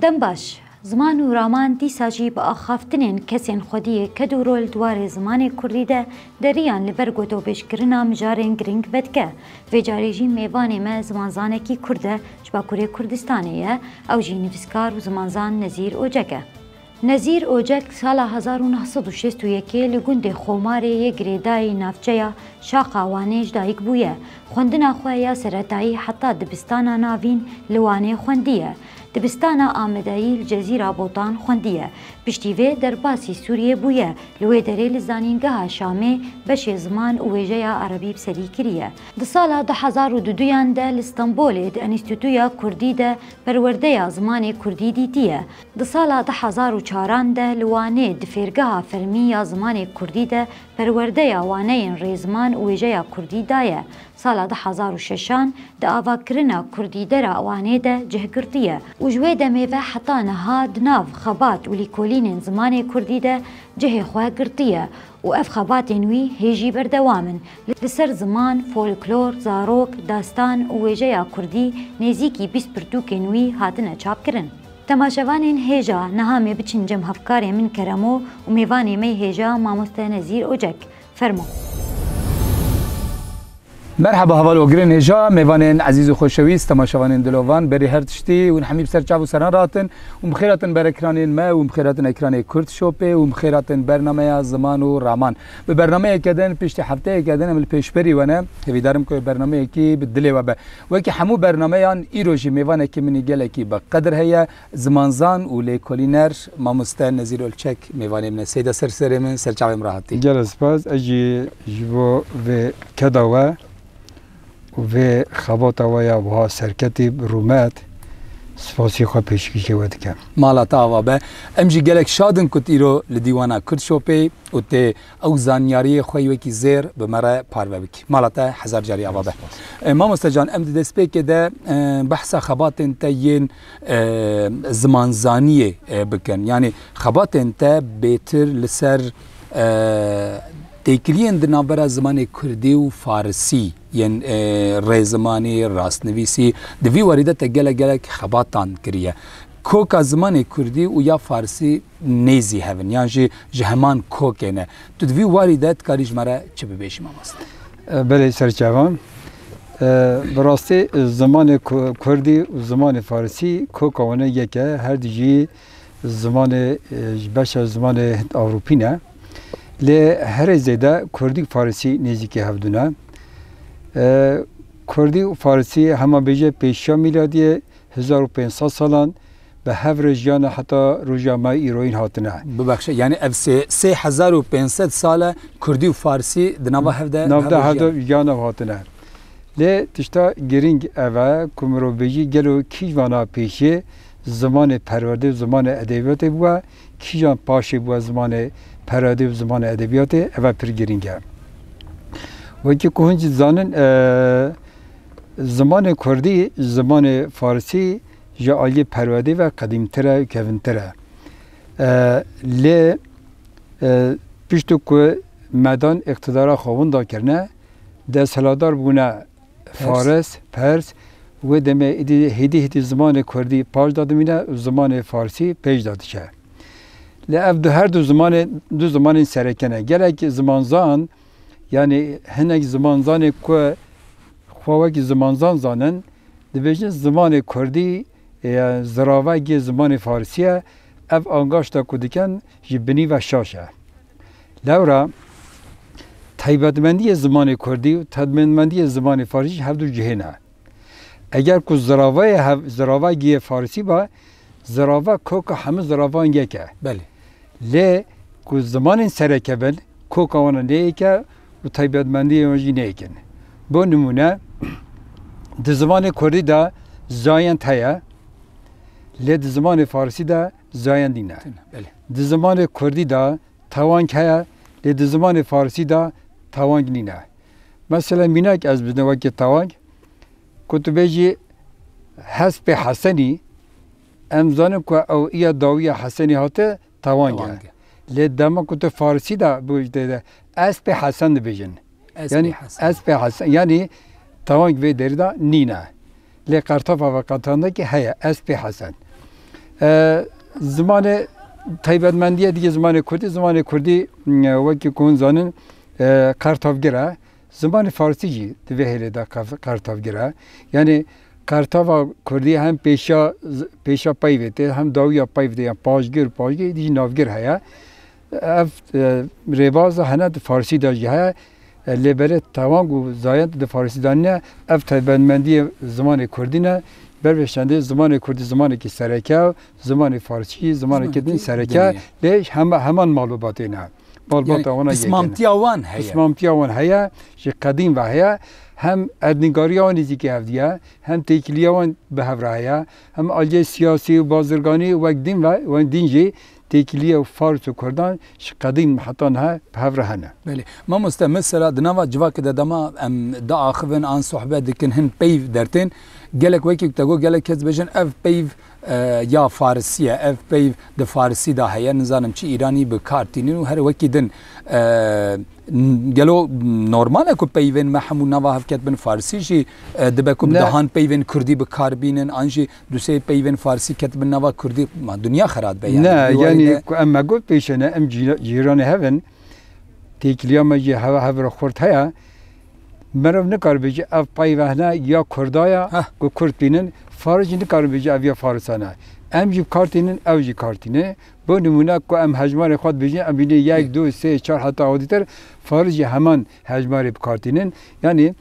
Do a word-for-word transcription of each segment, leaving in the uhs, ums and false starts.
Dem baş. Ziman û raman dîsa jî bi axaftinên kesên xwediyê ked û rol di warê zimanê kurdî de deriyan li ber gotobêjkirina mijarên girîng vedike. Vê carê jî mêvanê me zimanzanekî kurd e, ji Bakurê Kurdistanê ye, ew jî nivîskar û zimanzan Nezîr Ocek e. Nezîr Ocek sala hezar û neh sed û şêst û yekê li gundê Xomarê yê girêdayî navçeya Şaqa Wanê ji dayik bûye. Xwendina xwe ya seretayî heta dibistana navîn li Wanê xwendiye. Dibistana Amedayî li Cezîra Botan xwendiye. Piştî vê derbasî Sûriyê bûye. Li wê derê li Zanîngeha Şamê beşê ziman û wêjeya erebî bi serî kiriye. Di sala du hezar û duduyan de li Stenbolê di Enstîtuya Kurdî de perwerdeya zimanê kurdî dîtiye. Di sala du hezar û çaran de li Wanê di Fêrgeha Fermî ya Zimanê Kurdî de perwerdeya waneyên rêziman û wêjeya kurdî daye. Sala du hezar û şeşan di avakirina kurdîdera Wanê de cih girtiye û ji wê demê ve heta niha di nav xebat û lîkolînên zimanê kurdî de cihê xwe girtiye û ev xebatên wî hê jî berdewam in. Li ser ziman, folklor, zarok, destan û wêjeya kurdî nêzîkî bîst pirtûkên wî hatine çapkirin. Temaşevanên hêja, niha em ê biçin cem hevkarê min Keremo û mêvanê me yê hêja mamoste Nezîr Ocek. Fermo. Merheba heval û agirên hêja, mêvanên ezîz û xoşewîst, temaşevanên dilovan, berî her tiştî hûn hemî bi ser çav û seran rahatin û bi xêr hatin ber ekranên me û bi xêr hatin ekranê Kurd Shopê û bi xêr hatin bernameya Ziman û Raman. Bi bernameyeke din, piştî hefteyeke din em li pêşberî we ne. Hêvîdar im ku bernameyekî bi dilê we be. Wekî hemû bernameyan, îro jî mêvanekî min î gelekî bi qedir heye. Zimanzan û lêkolîner mamoste Nezîr Olçek mêvanê min e. Seyda, ser serê min, ser çavê min rahatî. Gelek spas. Ez jî ji bo vê keda we û vê xebata we ya wiha serketî bi rûmet spasî xwe pêşkêşê we dikim. Mala te ava be. Em jî gelek şad in ku tu îro li dîwana Kurd Shopê û tê ew zanyariyê xwe yî wekî zêr bi me re parve bikî. Mala te hezar carî ava be. E, mamoste can, em di destpêkê de, e, behsa xebatên te yên, e, zimanzaniyê, e, bikin. Yanî xebatên te bêtir li ser, e, têkiliyên di navbera zimanê kurdî û farisî yên, e, rêzimanî, rastnivîsî, di vî warî de te gelek gelek xebatan kiriye. Koka zimanê kurdî û ya farisî nêzî hev in, yan jî ji heman kokê ne. Tu di vî warî de dikarî ji me re çi bibêjî, mamoste? E, belê, serçavan. E, bi rastî, e, zimanê ku-, kurdî û zimanê farisî koka wan e yek e, her du jî zimanê, e, ji beşa zimanê Hind Ewropî ne. Lê herê zêde kurdî û farisî nêzîkî hevdû ne. E, kurdî û farisî hema bêje pêşiya mîladiyê hezar û pênc sed salan bi hev re jiyana heta roja me îroyîn hatine. Bibexşe, yanî ev sê, sê hezar û pênc sed sal e kurdî û farsî di nava hev de, navda hev de jiyana hatine. Lê tişta girîng ev e ku mirov bêjî gelo kîj vana pêşê zimanê perwerdê û zimanê edebiyatê bûye, kîjan paşê bûye zimanê perwerdê û zimanê edebiyatê, ev e pir girîng e. Wekî ku hûn jî dizanin, e, zimanê kurdî, zimanê farsî ji aliyê perwerdê ve qedîmtir e û kevintir e. E, lê, e, piştî ku medan îqtidara xwe winda kirine, desthilatdar bûne Pers. Faris, Pers, wê demê êdî hêdî hêdî zimanê kurdî paş de dimîne û zimanê farsî pêş de diçe. Lê ev du, her du zimanê, du zimanên sereke ne. Gelek zimanzan, yanî hinek zimanzanê ku xwe wekî zimanzan zanin, dibêjin zimanê kurdî, e, ziravek yê zimanê farsî ye. Ev angaşta ku dikin ji binî ve şaş e. Lewra taybetmendiyê zimanê kurdî û taybetmendiyê zimanê farsî ji hevdu cihê ne. Eger ku ziravayê hev-, ziravek yê farsî ba, zirava koka hemû ziravan yek e. Belê. Lê ku zimanên sereke bin, koka wan ne yek e û taybetmendiyê wan jî ne yek in. Bo nimûne, di zimanê kurdî de zayend heye, lê di zimanê farsî de zayend nîne. Tune, belê. Di zimanê kurdî de tewang heye, lê di zimanê farsî de tewang nîne. Mesela mînak ez bidin wekî tewang, ku tu bêjî hespê Hesenî, em zanin ku ew iya dawî ya Hesenî hate tewang e. Tewang e. Lê dema ku tu farsî de bu, de, de, espê Hesen dibêjin. Espê Hesen. Yanî espê Hesen, yanî tewang vê derî de nîne. Lê qertafa ve qetandekî heye, espê Hesen. E, zimanê taybetmendiye dî yê zimanê kurdî, zimanê kurdî, e, wekî ku hûn zanin, e, qertavgir e. Zimanê farsî jî di vê hêlê de qef-, qertavgir e. Yanî qertava kurdî hem pêşiya z-, pêşiya peyvê tê, hem dawiya peyv tê, yani pajgir, pajgir, dî jî navgir heye. Ev, e, rêbaza hene di farsî de jî heye. E, lê belê tawan ku zayen di farsî de ne, ev taybetmendiyê zimanê kurdî ne. Ber vê çendê zimanê kurdî zimanekî sereke ye, zimanê farsî jî zimanekî din sereke ye. Lê hema, heman mal û batê ne. Malbata wana yek e. Pismamtiya wan heye. Pismamtiya wan heye, ji qedîm ve heye. Hem erdnîgariya wan nêzîkî hevdî ye, hem têkiliya wan bi hev re heye, hem aliyê siyasî û bazirganî wek din ve, wek din jî têkiliya fars û kurdan ji qedîm heta niha bi hev re hene. Belê. Mamoste, mesela di nava civakê de dema em diaxivin an sohbet dikin, hin peyv dertên, gelek wekî te got, gelek kes dibêjin ev peyv e, ya farisî ye, ev peyv di farisî de heye, nizanim çi îranî bi kar tînin û her wekî din. E, n-, gelo normal e ku peyvên me hemû nava hev ketibin farisî jî, e, dibe ku bi dehan peyvên kurdî bi kar bînin, an jî du sê peyvên farisî ketibin nava kurdî, ma dinya xera dibe yani. Ne, yanî ku em me got pêşe ne, em cîra-, cîranê hev in, têkiliya me jî hev, hev re xurt heye. Merov nikare bêje ev peyve hene ya Kurda ya ku Kurd bînin, Faris jî nikare bêje ev ya Farisa ne. Em jî bi kar tînin, ew jî kar tîne. Bo nimûne ku em hejmarê xwe dibêjin, em bîne yek, du, sê, çar heta awdîtir, Faris jî heman hejmarê bi kar tînin. Yanî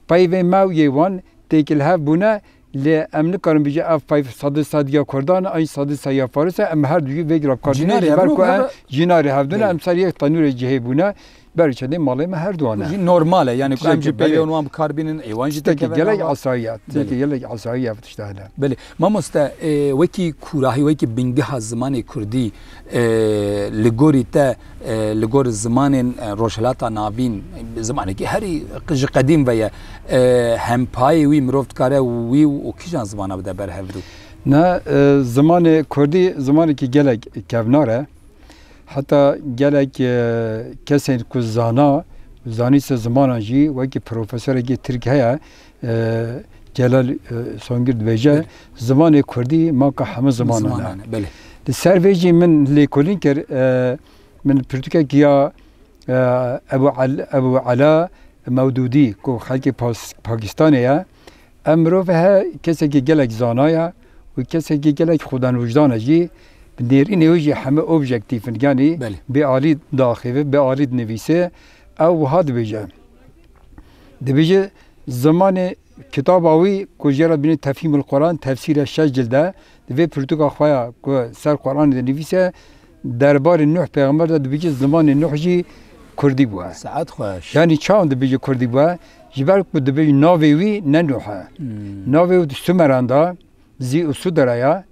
peyvê me û yê wan têkil hev bûne, lê em nikarin bêje ev peyv sedî sed ya Kurdan e, eyn sedî sed ya Faris e, em her du jî vê re bi kar tînin. Cînarê ji ber ku em cînarê hevdû ne, em ser yek tenûrê cihê bûne. Berê çendê malê me her duwan e. Jî normal e, yani ku em jî peyvên wan bi kar bînin, ê wan jî têkeve nava. Gelek esayî ye, tiştekî gelek esayî ye ev tişta hene. Belê. Mamoste, e, wekî kûrahî, wekî bingeha zimanê kurdî, e, li gorî te, e, li gor zimanên, e, Rojhilata Navîn, zimanekî herî ji qedîm ve ye, e, hempayê wî mirov dikare wî û kîjan zimana bide ber hevdû? Ne, e, zimanê kurdî zimanekî gelek kevnar e. Heta gelek, e, kesên ku zana, zanîst zimanan jî, wekî profesorekî tirk heye, e, Celal, e, Songir dibêje, zimanê kurdî maka hemû zimanan e. Zimanan e, belê. Li ser vê jî min lêkolîn kir, e, min pirtûkekî ya, e, Ebu Al-, Ebu Ela Mewdûdî, ku xelkê Pas-, Pakistanê ye, Ev mirov he kesekî gelek zana ye û kesekî gelek xudan wijdan e jî. Bi nêrînê wî jî heme objektîf in, yanî bêalî diaxivê, bêalî dinivîse. Ew wiha dibêje. Dibêje zimanê kitaba wî ku jê re dibêjin Tefhîmul Quran, tefsîre şeş cild e. Di vê pirtûka xwe ya ku ser Quranê dinivîse, derbarê Nuh pêxember de dibêje zimanê Nuh jî kurdî bûye. Saet xweş. Yanî çawan dibêje kurdî bûye? Ji ber ku dibêje navê wî ne Nuh e. Hmm. Navê wî di Sumeran de Zî û Sudera ye.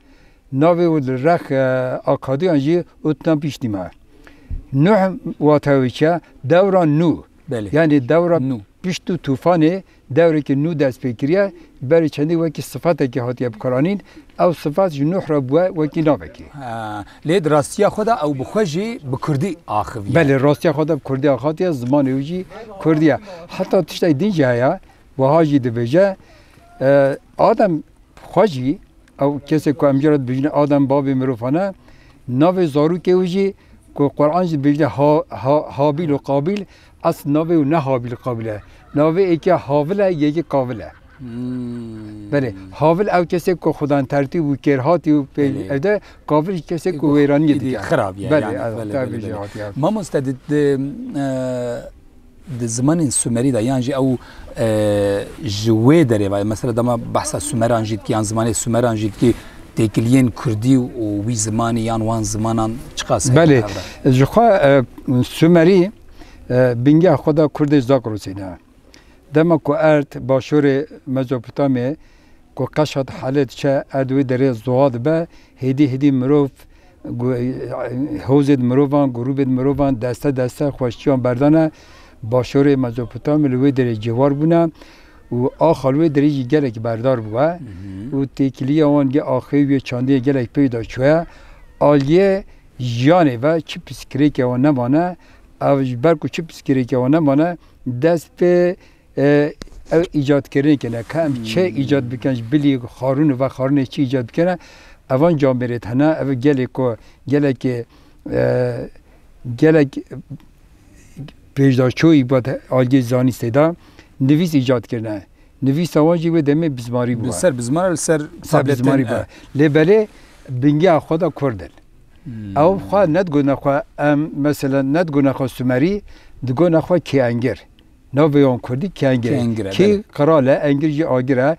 Navê wî li rex, e, Akadiyan jî Utnapiştî me. Nuh wate wî çi ye? Dewra nû. Belê. Yanî dewra nû. Pişt û tûfanê dewrekî nû dest pê kiriye, berî çendî wekî sifetekî hatiye bikaranîn. Ew sifet ji Nuh re bûye wekî navekî. Ha, lê di rastiya xwe de ew bi xwe jî bi kurdî axiviye. Belê, rastiya xwe de bi kurdî axatiye, zimanê wî jî kurdî ye. Heta tiştek din jî heye, wiha jî dibêje, e, Adem xwe jî, ew kesê ku em jê re dibêjin Adem babê mirovan e, navê zarokê wî jî ku Quran jî dibêje Ha-, Ha-, Habîl û Qabîl, eslî navê wî ne Habîl Qabîl e. Navê êkê Havil e, yekê Kavil e. Hmm. Belê, Havil ew kesê ku xudan tertîb û kêrhatî û pê-, belê, ev de Kavil jî kesê ku wêraniyê dike. Xirab ye, belê, yani, ev, belê, tabii belê, belê. Mamoste, di, di, e, di zimanên Sumerî de, yan jî ew, e, ji wê derê ve, mesela dema behsa Sumeran jî dikî, yan zimanê Sumeran jî dikî, têkiliyên Kurdî û wî zimanî yan wan zimanan çiqas heye? Belê, ji xwe, e, Sumerî, e, bingeh xwe de Kurdê Zakrosê ne. Dema ku erd başûrê Mezopotamyê, ku qeşa dihelê diçe, erd wê derê zoa dibe, hêdî hêdî mirov, gu-, hozê di mirovan, grûbê di mirovan, deste deste xweştiyan berdane, başûrê Mezopotamyê li wê derê cêwar bûne û axa li wê derê jî gelek berdar bûye. Mhm. Û têkiliya wan ge axê wê çandiyê gelek peyda çûye. Aliyê jiyanê ve çi pirsgirêkê wan nemane, ev ji ber ku çi pirsgirêkê wan nemane, dest pê, e, ew îcadkirinê kene. Ka em çi îcad bikin, ji bilî xarûn û vexarûnê çi îcad bikene, Evan camêrêt hene, ev gelê ku gelekê, e, gelek pêşdaçoyî bat aliyê zanîstê de nivîs îcad kirine. Nivîsa wan jî wê demê bizmarî bû. Li ser bizmar, li ser Ser tabletin, bizmarî bû. e. Lê belê bingeha xwe de Kurd in. Hmm. Ew xwe nedigotine xwe em, mesela nedigotine xwe Sumerî, digotine xwe Kêengir. Navê wan Kurdî Kêengir e. Kêengir e, Kê belê. Qral e, Engir jî agir e.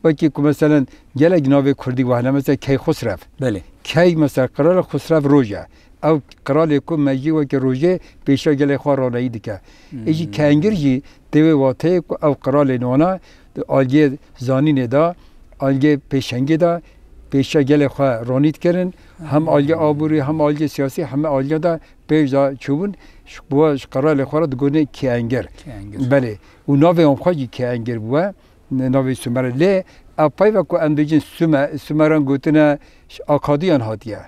Wekî ku mesela gelek navê Kurdî wahne, mesela Keyxusrev. Belê. Key mesela Qral Xusrev Roj e. Ew qralê ku me jî weke rojê pêşiya gelê xwe raneyî dike. Ê jî Hmm. Kengir jî tê wê wateyê ku ew qralên wana di aliyê zanînê de, aliyê pêşengê de pêşiya gelê xwe ronî dikirin. Hem aliyê aborî, hem aliyê siyasî, heme aliya de pêş de çûbûn. Ji bo ji qralê xwe re digotin Kengir. Kengir. Belê. Û navê wan xwe jî Kengir bûye. Navê Sumer e. Lê ev peyva ku em dibêjin Sumer, Sumeran gotine, ji Akadiyan hatiye.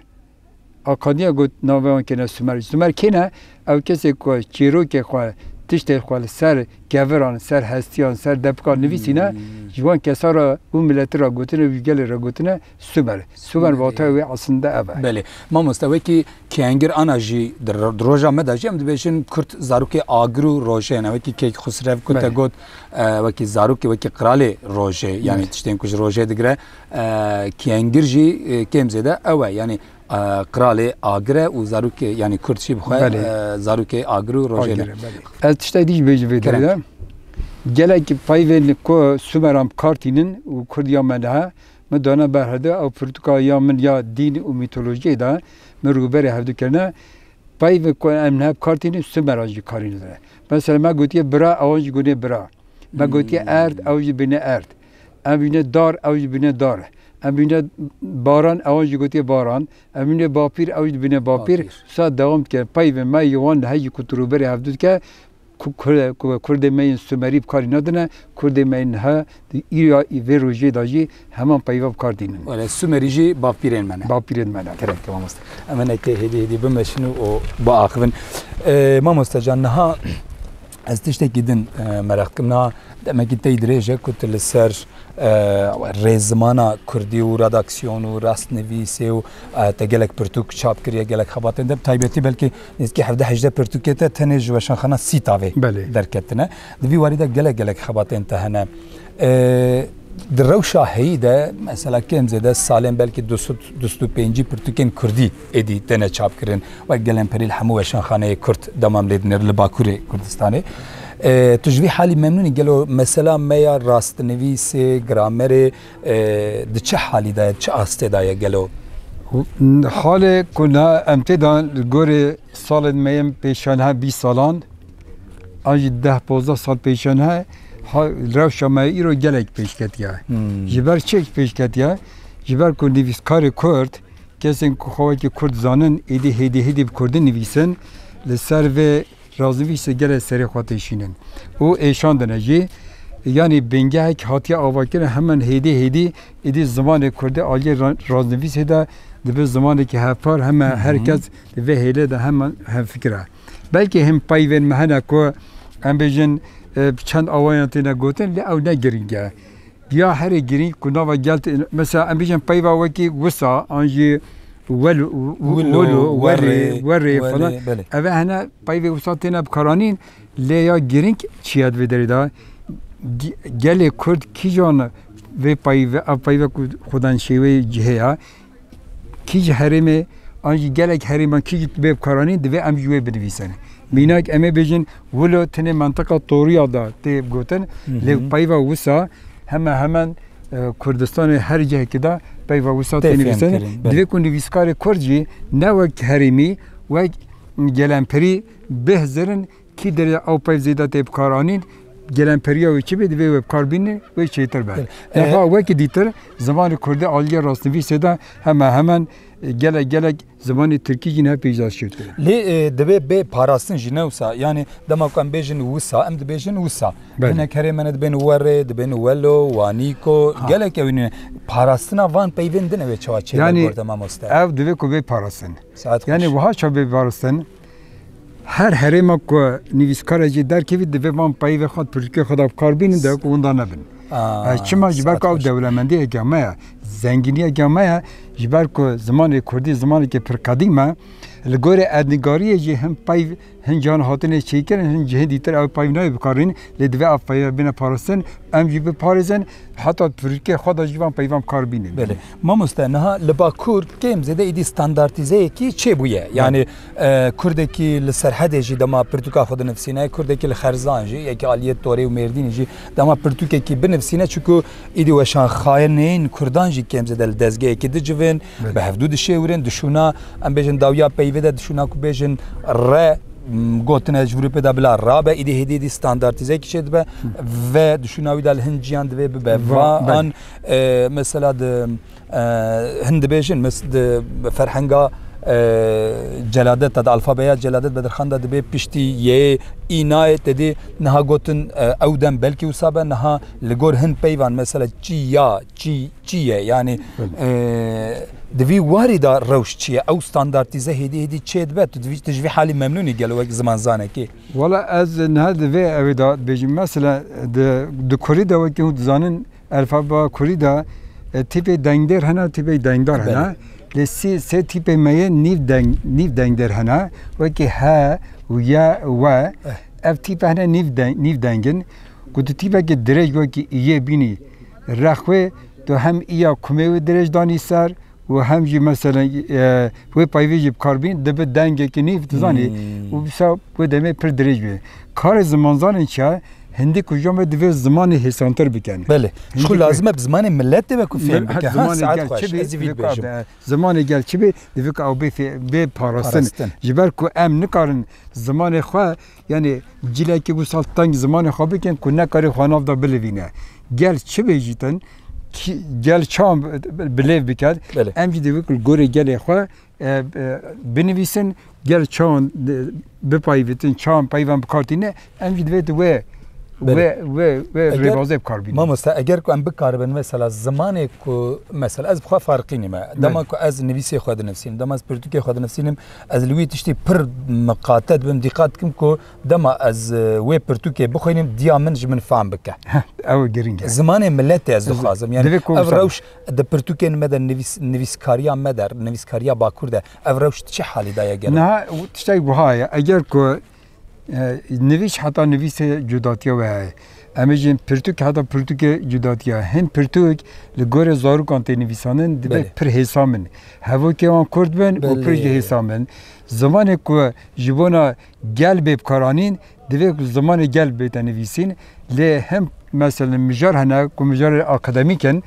Akadiya got navê wan kêne Sumer. Sumer kê ne? Ew kesê ku çîrokê xwe, tiştê xwe li ser keviran, ser hestiyan, ser depikan nivîsîne, Hmm. ji wan kesa re û miletî re gotine û ji gelê re gotine Sumer. Sumer Sumerî. Vate wê aslında ev e. Belê. Mamoste, wekî Kengir ana jî di ro-, di roja me de jî em dibêjin Kurd zarokê agir û rojê ne. Wekî Keyxusrev ku te Belê. Got, e, wekî zarokê, wekî qralê rojê, yanî Belê. Tiştên ku ji rojê digire, e, Kengir jî, e, kêm zêde ew e. Yanî, e, qralê agir e û zarokê, yanî Kurd jî bi xwe, Belê. E, zarokê agir û rojê ne. Agir e, belê. Ez tiştek dî jî bêjim vê Kerem. Derê de. Gelek peyvên ku Sumeran bi kar tînin û Kurdiya me niha, min dane ber hevdu ew pirtûka ya min ya dîn û mîtolojiyê de min rûberê hevdu kirine. Peyvê ku em niha bi kar tînin Sumeran jî karî nedine. Mesela me gotiye bira, ewan jî gonê bira. Me gotiye Hmm. Erd, ew jî bîne erd. Em bîne dar, ew jî bîne dar. Em bîne baran, ewan jî gotiye baran. Em bîne bapîr, ew jî bîne bapîr. Bapîr. Sa dewam dike. Peyvê me yê wan heyî ku tu rûberê hevdu dike, ku, ku, ku Kurdê me yên Sumerî bi karî nadine, Kurdê me yên niha di îro ya vê rojê de jî heman peyva bi kar tînin. Wele Sumerî jî bavpîrên me ne. Bavpîrên me ne. Kerem ke mamoste. Em hinekê hêdî hêdî bimeşin û biaxivin. E, mamoste can, niha ez tiştekî din, e, meraq dikim. Niha demekî tey dirêj e ku tu li ser, e, rêzimana kurdî û redaksiyon û rastnivîsê û, e, te gelek pirtûk çap kiriye, gelek xebatên de, bi taybetî belkî nêzîkî hevdeh hejdeh pirtûkê te tenê ji weşanxana Sîtavê Belê. Derketine. Di vî warî de gelek gelek xebatên te hene. E, di rewşa heyî de, mesela kêm zêde salên belkî du sed, du sed û pêncî pirtûkên kurdî êdî têne çapkirin. Wek gelemperî li hemû weşanxaneyê kurd demam lê dinêr li Bakurê Kurdistanê. E, tu ji vî halî memnûn î? Gelo mesela me ya rastnivîsê, gramerê, e, di çi halî de ye, çi astê de ye gelo? Halê ku niha em tê de li gorê salên me yên pêşan he bîst salan, an jî deh pozdeh sal pêşan he, ha, rewşa me îro gelek pêşketiye. Hmm. Ji ber çi pêşketiye? Ji ber ku nivîskarê kurd, kesên ku xwe wekî kurd zanin, êdî hêdî hêdî bi kurdî nivîsin, li ser vê raznivîsê gelek serê xwe têşînin û êşandine jî. Yanî bingehek hatiye avakirin, hemen hêdî hêdî êdî zimanê kurdî aliyê ra-, raznivîsê de dibe zimanekî hevpar, heme Hı hı. her kes di vê hêlê de hemen hemfikir e. Belkî him peyvên me hene ku em bêjin, e, bi çend awayan têne gotin, lê ew ne girîng e. Ya herê girîng ku nava gel te-, mesela em bêjin peyva wekî wisa, an jî wel-, w-, w-, Wilo, welo, werê, werê, werê welê, falan. Belê. Ev hene peyvê wisa têne bikaranîn, lê ya girîng çi ye di vê derê de? Ge-, gelê kurd kîjan vê peyve, ev peyve ku xudan şêwê cihê ya, kî ji herêmê, an jî gelek herêman kî jî bê bikaranîn, divê em jî wê binivîsin. Mînak em ê bêjin, wilo tenê mentiqa Toriya de tê gotin, Hı hı. lê peyva wisa heme hemen, e, Kurdistanê her cihekî de peyva wisa Tê tê nivîsane. Fêmkirin, belê. Divê ku nivîskarê Kurd jî ne wek herêmî, wek gelemperî bihzirin, kî derê ew peyv zêde tê bikaranîn, gelenperiya wê çi bê, divê wê bikar bînin, wê çêtir be. Belê. Niha E, wekî dîtir, zimanê Kurdî aliyê rastnivîsê de heme hemen, e, gelek gelek zimanê Tirkî jî ne pêşdaş çêtir. Lê, e, divê bê parastin jî ne wisa, yanî dema ku em bêjin wisa, em dibêjin wisa. Belê. Hinek herê me ne dibên werê, dibên welo, wanîko, Ha. gelek ew ne. Parastina van peyvên din ew ê çawa çê Yanî, gorte mamoste? Ev divê ku bê parastin. Saet Yanî xweş. Wiha çawa bê parastin? Her herêma ku nivîskare jî derkevî, divê van peyvê xwe, pirtûkê xwe de bi kar bînin, de ku winda nebin. Aa, E, çima? Ji ber ku ew dewlemendiyeke me ye, zengîniyeke me ye, ji ber ku zimanê kurdî zimanekî pir qedîm e, li gorî erdnîgariyê jî hin peyv, hin cihan hatine çêkirin, hin cihên dîtir ew peyv nayê bikarîn, lê divê ev peyve bîne parastin, em jî biparêzin, heta pirtûkê xwe de jî van peyvan bi kar bînin. Belê. Mamoste, niha li Bakur kêm zêde êdî standartîzeyekî çêbûye. Belê. Yani, e, Kurdekî li Serhedê jî dema pirtûka xwe dinivîsîne, Kurdekî li Xerzan jî, yekî aliyê Torê û Mêrdînê jî dema pirtûkekî binivîsîne, çunku êdî weşanxaneyên Kurdan jî kêm zêde li dezgehekî dicivin, Belê. bi hevdû dişêwirin, dişûna, em bêjin dawiya peyvê de dişûna ku bêjin re, m, gotine ji grûpê de bila rabe, êdî hêdî êdî standartîzekî çêdibe ve dişûna wî de li hin ciyan divê bibe. Va-, Va belê. an, e, mesela di, e, hin dibêjin, mes-, di ferhenga, e, celadet de, di alfabeya celadet Bedirxan de dibê piştî yê, î, nayê, te dî niha gotin, e, ew dem belkî wisa be, niha li gor hin peyvan, mesela çi ya, çi, çi ye, yani, Belê. e, di vî warî de rewş çi ye? Ew standartîze hêdî hêdî çêdibe, tu divî, tu ji vî halî memnûn î gelo wek zimanzanekî? Wala ez niha di vê ewê de dibêjim, mesela di, di kurî de wekî hûn dizanin, elfaba kurî de, e, tîpê dengdêr hene, tîpê dengdar Belê. hene. Lê sê, sê tîpê me yê nîv deng, nîv dengdêr hene. Wekî he û ye û we. Eh. Ev tîpe hene nîv deng, nîv deng in. Ku tu tîpekî dirêj wekî iyê bînî rexwê, tu hem iya kumê wê dirêj danî ser û hem jî mesela, e, wê peyvê jî bi kar bîn, dibe dengekî nîv, tu zanî. Hmm. Û wisa wê demê pir dirêj bê. Karê zimanzanên çi ye? Hindî ku jame divê zimanê hêsantir bikin. Belê. Hindî Ji xwe ku lazim e bi zimanê milletê ve ku fêm Mil-, bike. Ha, zimanê saet gel xweş, çi bê, ez ê vî divê ku dibêjim. Abi, zimanê gel çi bê, divê ku ew bê fê-, bê parastin. Parastin. Ji ber ku em nikarin zimanê xwe, yani cilekî wisa teng zimanê xwe bikin ku nekarê xwe nav de bilivîne. Gel çi bê jî tin, ki-, gel çawan bi-, bilêv biket, Belê. em jî divê ku li gorê gelê xwe e, e, binivîsin, gel çawan, e, bipeyvîtin, çawan peyvan bi kar tîne, em jî divê tu wê, Belê. wê, wê, wê Eger rêbazê bi kar bînin. Mamoste, eger ku em bikaribin, mesela, zimanê ku, mesela, ez bi xwe farqînî me. Dema Belê. ku ez nivîsê xwe dinivîsînim, dema ez pirtûkê xwe dinivîsînim, ez li wî tiştî pir miqate dibim, dîqat dikim ku dema ez, e, wê pirtûkê bixwînim, diya min ji min fam bike. Heh, ew giring e. Zimanê miletê ez dixwazim. Yani, Divê ku ev wisa rewş Di pirtûkên me de nivîs-, nivîskariya me de, nivîskariya Bakur de ev rewş di çi halî de ye gelo? Niha tiştek wiha ye. Eger ku, e, nivîs heta nivîsê cudatiya we heye. Em ê jin pirtûk heta pirtûkê cudatiya. Hin pirtûk li gorê zarokan tê nivîsandin, dibe Belê. pir hêsan bin. Hevokê wan kurt bin û pir jî Belê. hêsan bin. Zimanê ku ji bona gel bê bikaranîn, divê ku zimanê gel bête nivîsîn. Lê hem, meselen, mijar hene ku mijarê akademîk in,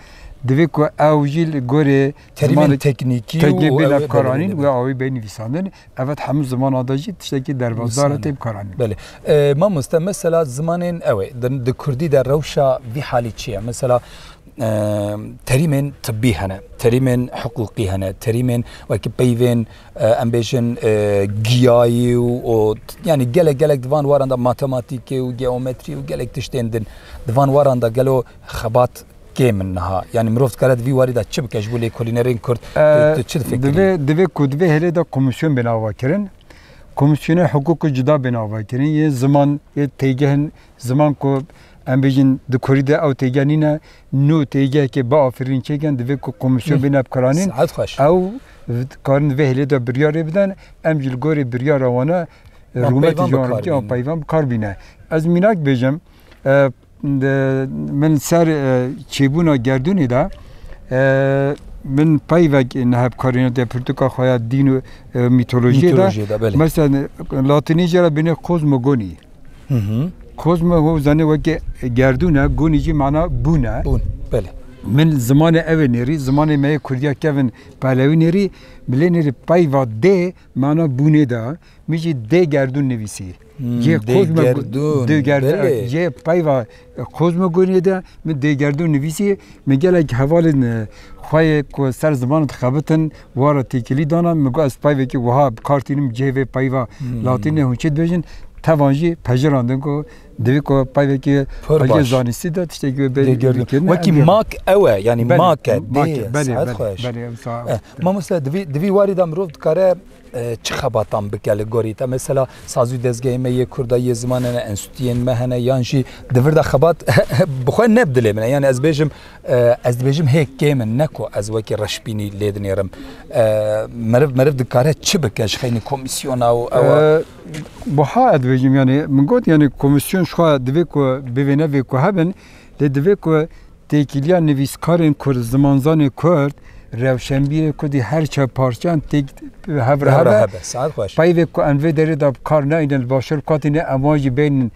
divê ku ew jî li gorê Terîmên zimanê teknîkî û teknîk bêne ew ê bikaranîn bibin. û ew ê bê nivîsandin. Evet, hemû zimanan de jî tiştekî derbasdar e Nivîsandin. tê bikaranîn. Belê. E, mamoste, mesela zimanên ew ê, di, di kurdî de rewşa vî halî çi ye? Mesela, e, terîmên tibbî hene, terîmên hiqûqî hene, terîmên wekî peyvên, e, em bêjin, e, giyayî û, û, yani gelek, gelek di van waran de matematîkê û geometrî û gelek tiştên din. Di van waran de gelo xebat kêm in niha? Yani mirov dikare di vî warî de çi bike ji bo lêkolînerên kurd? E, Tu, tu çi difikirî? divê, divê ku divê hêlê de komîsyon bên avakirin. Komîsyonê hiqûqê cuda bên avakirin. Yê ziman, yê têgehên ziman ku em bêjin di kurî de ew têgeh nîne, nû têgehekê biafirîn çêkin, divê ku komîsyon Hı. bêne bikaranîn. Saet xweş. Ew karin vê hêlê de biryarê bidin, em jî li gorî biryara wan e, Wan rûmetê peyvan ji wan bikar bikê, wan bînin. peyvan bikar bîne. Ez mînak bêjim, e, de, min ser, e, çêbûna gerdûnê de, e, min peyvek niha bikarîne de pirtûka xwe ya dîn û, e, mîtolojiyê de. Mîtolojiyê de, belê. Mesela, latînî jê re bêne kozmogoni. Hı hı. Kozmo ho zanê weke gerdûn e, gonî jî mana bûn e. Bûn, belê. Min zimanê ew ê nêrî, zimanê me yê kurdiya kevin pehlewî nêrî, min lê nêrî peyva dê mana bûnê de, min jî dê gerdûn nivîsî. Hmm, Cê dê kozmo gerdûn, dê gerdûn, belê. cê peyva kozmogoniyê de min dê gerdûn nivîsî, min gelek hevalên, e, xwe yê ku ser ziman dixebitin, wara têkilî dana, min got ez peyvekî wiha bi kar tînim cihê vê peyva Hmm. latînê hûn çi dibêjin, tevan jî pejirandin ku divê ku peyvekî Pir aliyê baş. Zanistî de tiştekî wê bê Dê gördüm. Bikirin. Wekî Em mak ew e, yanî Belê, mak e, mak e, dê, belê, saet belê, xweş. Belê, em saet. Eh, mamoste, di vî, di vî warî de mirov dikare, e, çi xebatan bike li gorî te? Mesela sazî dezgehê me yê Kurda, yê zimanê ne, enstituyên me hene, yan jî di vir de xebat bi xwe ne bi dilê min e. Yani ez bêjim, e, ez dibêjim hê kêm in, ne ku ez wekî reşbînî lê dinêrim. E, meriv, meriv dikare çi bike ji xeynî komîsyona û ew e? E, buha ez dibêjim, yani min got, yani komîsyon ji xwe divê ku bivê nevê ku hebin, lê divê ku têkiliya nivîskarên Kurd, zimanzanê Kurd, rewşenbîrê Kurdî her çar parçeyan têk hev re Hev re hebe. Hebe, saet xweş. Peyvê ku em vê derê de bi kar nayînin, li başûr katî ne, em wan jî bênin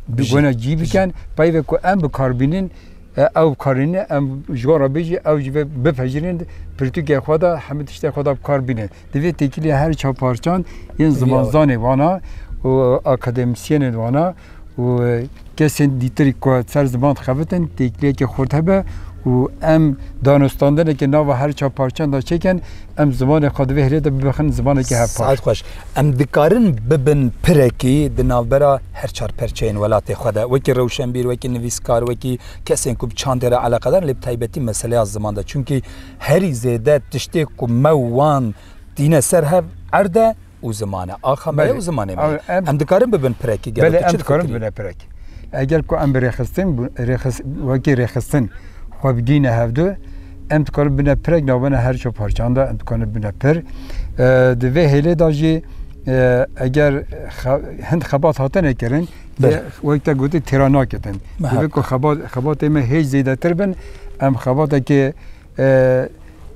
Bijî. Gona cî bikin. Peyvê ku em bi kar bînin, e, ew bi kar nînin, em ji wan re bijî, ew jî vê bipejirîn, pirtûkê xwe de, hemî tiştê xwe de bi kar bînin. Divê têkiliya her çar parçeyan yên Divê zimanzanê wana û akademîsyenên wana û kesên dîtirî ku ser ziman dixebitin, têkiliyekê xurt hebe û em danûstandinekê nava her çar parçeyan de çêkin, em zimanê xwe di vê hêlê de bibixin zimanekî hevpar. Saet xweş. Em dikarin bibin pirekî di navbera her çar perçeyên welatê xwe de. Wekî rewşenbîr, wekî nivîskar, wekî kesên ku bi çandê re eleqedar, lê bi taybetî meseleya ziman de. Çimkî herî zêde tiştê ku me û wan tîne ser hev erd e, û ziman e. Axa me ye Belê. Û zimanê me ye. Em, em dikarin bibin pirekî gelo Belê, tu em çi dikarin difikirî? Bine pirek. Eger ku em bi rêxistin, bu-, rêxis-, wekî rêxistin xwe bigîne hevdu, em dikarin bine pirek navbena her çar parçan de, em dikarin bine pir. E, di vê hêlê de jî, e, eger xe-, hind xebat hatine kirin, Belê. Lê wek te gotî têra naketin. Divê ku xebat-, xebatê me hêj zêdetir bin, em xebatekê, e,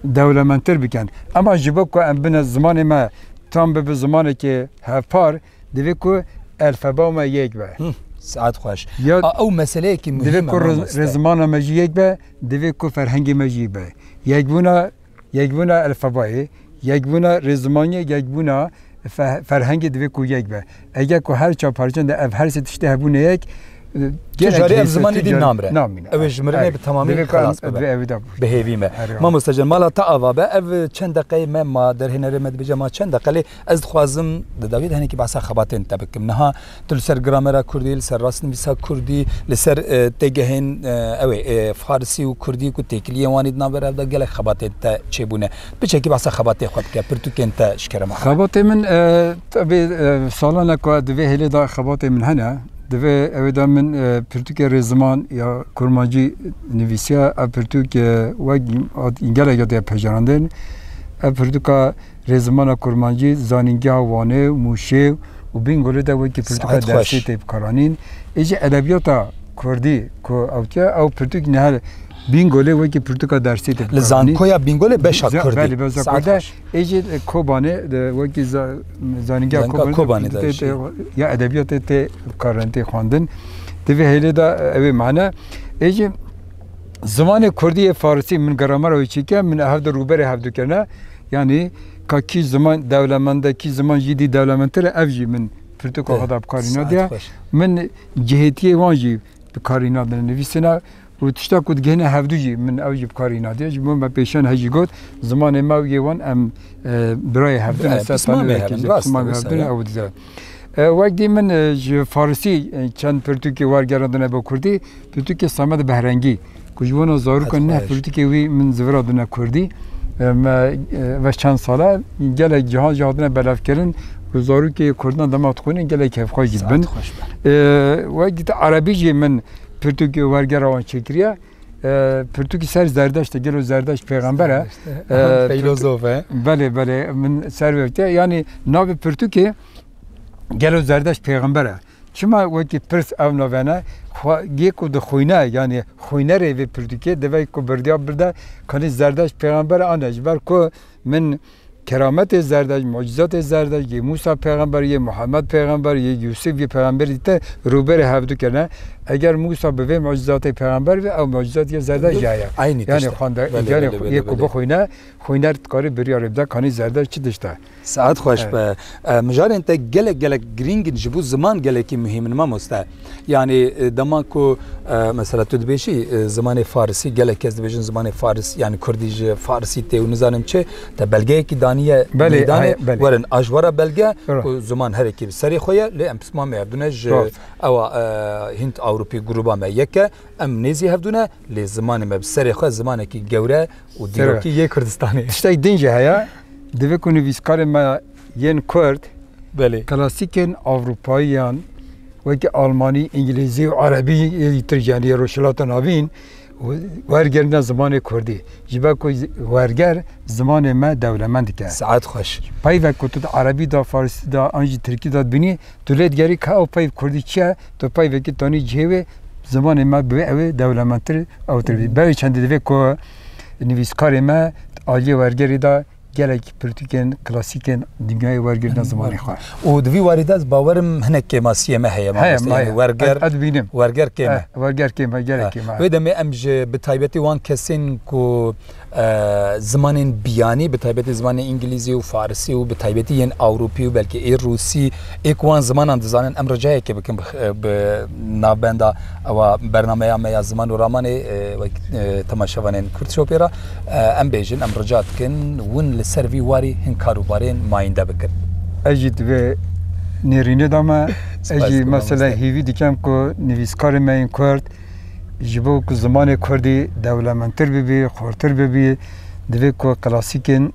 dewlemendtir bikin. Ema ji bo ku em bine zimanê me tam bibe zimanekê hevpar, divê ku elfeba me yek be. Hı, saet xweş. Ya A, ew meseleyekî divê muhîm e, ku rê-, mamoste. Rêzimana me jî yek be, divê ku ferhengê me jî yek be. Yekbûna, yekbûna elfebayê, yekbûna rêzimaniyê, yekbûna fe-, ferhengê divê ku yek be. Eger ku her çar parçan de ev her sê tiştê hebûne yek, Tu gelek carê ev hêsê zimanî tu dî carê namre. Namîne. Ew ê ji mirinê Evet. Bi temamî Divê ku em xilas bibe. Divê ev de Bi hêvî me. Erê. Mamoste can, mala te ava be. Ev çend deqeyê me ma, derhênerê me dibêje ma çend deqe, lê ez dixwazim di dawî de hinekî behsa xebatên te bikim. Niha tu li ser gramera kurdî, li ser rastnivîsa kurdî, li ser, e, têgehên, e, ew ê, e, farisî û kurdî ku têkiliyên wanî di navbera ev de gelek xebatên te çêbûne. Piçekî behsa xebatê xwe bike, pirtûkên te ji kerema xwe. Xebatê min, e, tabii, e, salane ku di vê hêlê de xebatê min hene. Di vê ewê de min, e, pirtûkê rêziman ya kurmancî nivîsiya. Ev pirtûk, e, wek ad-, gelek ya diye pejarandin. Ev pirtûka rêzimana kurmancî, zanîngeha Wanê, Mûşê û Bîngolê de wekî pirtûka Saet xweş. Dersê tê bikaranîn. Ê jî edebiyata kurdî ku ewtiya, ew pirtûk ne her Bîngolê wekî pirtûka dersê tê Li bikaranîn. Zankoya Bîngolê beşa Za-, kurdî. Belê, beşa Saet kurdî. Xweş. Ê jî Kobanê de wekî za-, zanîngeha Zanka Kobanê de Kobanê de tê, jî. Tê, ya edebiyatê tê bikaranîn, tê xwendin. Di vê hêlê de ew ê mane. Ê jî zimanê kurdî yê farisî min gramera wê çêke, min hev de rûberê hev dikirine. Yani ka kî ziman dewlemend e, kî ziman jî dî dewlemendtir e, ev jî min pirtûka Te- xwe de bi karî Saet nadiye. Xweş. Min cihêtiyê wan jî bi karî nadine nivîsine û tişta ku digihine hevdu jî min ew jî bi karî nadiye. Ji bo me pêşan he jî got, zimanê me û yê wan em, e, birayê hevdin, e, ser pismamê tanê hevdin, rast e, pismamê wisa hevdin ye. Ew dize. E, wek dî min, e, ji farisî, e, çend pirtûkê wergerandine bo kurdî, pirtûkê Samed Behrengî, ku ji wana zarokan Hadi neh xweş. Pirtûkê wî min ziviradine kurdî. E, me, e, ve çend sala gelek cihan jî hatine belavkirin ku zarokê kurdan dema dixwînin gelek kêfxweş jî dibin. Saet xweş be. E, wek dî erebî jî min pirtûkê wergera wan çêkiriye. E, pirtûkî ser Zerdeşt e, gelo Zerdeşt pêxember e? Zerdeşt e. E, Feylozof e. Pirtû-, belê, belê, min ser wê te. Yani navê pirtûkê gelo Zerdeşt pêxember e? Çima wekî pirs ev navene? Xwe-, yê ku dixwîne, yani xwînerê vê pirtûkê, divê ku birdiya birde, kanî Zerdeşt pêxember e, an ne? Ji ber ku min kerametê Zerdeşt, mucîzatê Zerdeşt, yê Mûsa pêxember, yê Muhammed pêxember, yê Yûsif, yê pêxemberî te rûberê hevdu kirine. Eger Mûsa bi vê mucizatê pêxember be, ew mucizat yê Zerdeşt jî heye. Eynî tişt e. Yanî xwende-, Belê, yanî belê, xwe-, belê, yê ku belê. bixwîne, xwîner dikare biryarê bide, kanî Zerdeşt çi tişt e. Saet xweş Evet. be. E, mijarên te gelek, gelek girîng in, ji bo ziman gelekî muhîm in, mamoste. Yanî, e, dema ku, e, mesela tu dibêjî, e, zimanê farisî, gelek kes dibêjin zimanê faris-, yanî kurdî ji farisî tê û nizanim çi, te belgeyekî daniye Belê, meydanê, heye, belê. werin, a ji we re belge Rast. ku ziman herekî bi serê xwe ye, lê em pisma me hebdine ji Rast. ewa, e, Hint Ewropî gruba me yek e, em nêzî hevdû ne, lê zimanê me bi serê xwe zimanekî gewre û Serê dîrokî yê Kurdistanê. Tiştek din jî heye, divê ku nivîskarê me yên Kurd, Belê. klasîkên Ewropayiyan, wekî Almanî, Îngilîzî û Erebî yê dîtir, yanî yê Rojhilata Navîn, wergerine zimanê Kurdî. Ji ber ku werger zimanê me dewlemend dike. Saet xweş. Peyvek ku tu di Erebî de, Farisî de, an jî Tirkî de dibînî, tu lê digerî ka ew peyv Kurdî çi ye, tu peyvekî tanî cihê wê, zimanê me bi wê ew ê dewlemendtir, ewtir bî. Hı hı. Berê çendî divê ku nivîskarê me aliyê wergerê de gelek pirtûkên klasîkên dinyayê wergirtine zimanê xwe. Û di vî warî de ez bawerim hinek kêmasiyê me heye, Heye, mamoste, yanî heye. werger, Ez, ez dibînim. werger kêm e. Eh, werger kêm e, gelek Ha. kêm e. Wê demê em ji bi taybetî wan kesên ku, e, zimanên biyanî, bi taybetî zimanê îngilîzî û farisî û bi taybetî yên ewropî û belkî ê rûsî, ê ku wan zimanan dizanin, em ricayekê bikin bi, bi navbenda ewa bernameya me ya ziman û ramanê, e, wek, e, temaşevanên Kurd Shopê re, e, em bêjin, em rica dikin, hûn li ser vî warî hin kar û barên mayînde bikin. Ez jî di vê nêrînê de me, ez Spas jî dikim, mesela mamoste. hêvî dikem ku nivîskarê me yên Kurd ji bo ku zimanê Kurdî dewlemendtir bibî, xurtir bibî, divê ku klasîkên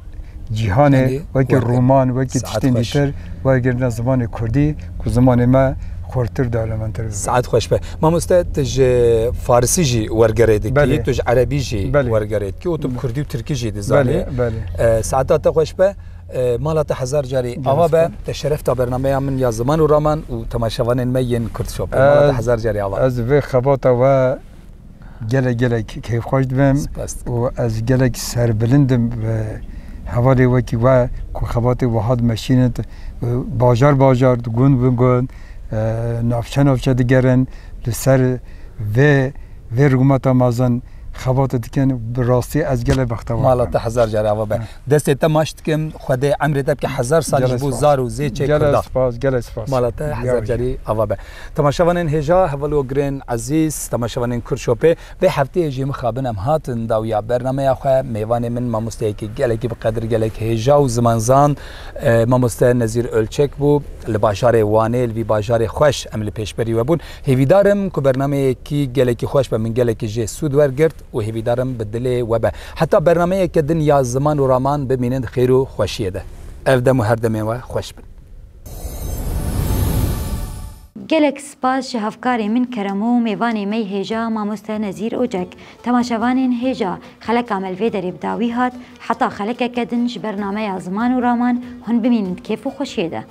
cîhanê Yanî, wekî werger. roman, wekî Saet tiştên xweş. dîtir wergirine zimanê Kurdî, ku zimanê me xurtir, dewlemendtir bibe. Saet xweş be. Mamoste, tu ji farisî jî wergerê dikî, Belê. tu ji erebî jî Belê. wergerê dikî û tu bi Belê. kurdî û tirkî jî dizanî. Belê, belê. E, saeta te xweş be. E, mala te hezar carî Gelek ava be. spas. Te şerefta bernameya min ya ziman û raman û temaşevanên me yên Kurd Shopê. Mala te Ez, hezar carî ava. ez vê xebata we gelek, gelek keyfxweş dibim Spas dikim. û ez gelek serbilind im bi hevalê wekî we ku xebatê wiha dimeşînin, e, bajar bajar, gund bi gund, e, navçe navçe digerin, li ser vê, vê rûmeta mezin xebatê dikin, bi rastî ez gelek bextewar Mala im. te hezar carî ava be. Hı. Destê te maç dikim, Xwedê emrê te bike hezar salî Gelek ji bo spas. zar û zêçê Gelek Kurda. spas, gelek spas. Mala te Ya hezar wî. carî ava be. Temaşevanên hêja, hevalogirên ezîz, temaşevanên Kurd Shopê, vê hefteyê jî mixabin em hatin dawiya bernameya xwe. Mêvanê min mamosteyekî gelekî bi qedir, gelek hêja û zimanzan, e, mamoste Nezîr Ölçek bû. Li bajarê Wanê, li vî bajarê xweş em li pêşberî we bûn. Hêvîdar im ku bernameyekî gelekî xweş be, min gelekî jê sûd wergirt û hêvîdar im bi dilê we be. Heta bernameyeke din ya ziman û raman bimînin di xêr û xweşiyê de. Ev dem û her demên we xweş bin. Gelek spas ji hevkarê min Keremo û mêvanê me yê hêja mamoste Nezîr Ocek. Temaşevanên hêja, xeleka me li vê derê bi dawî hat, heta xelekeke din ji bernameya ziman û raman hûn bimînin di kêf û xweşiyê de.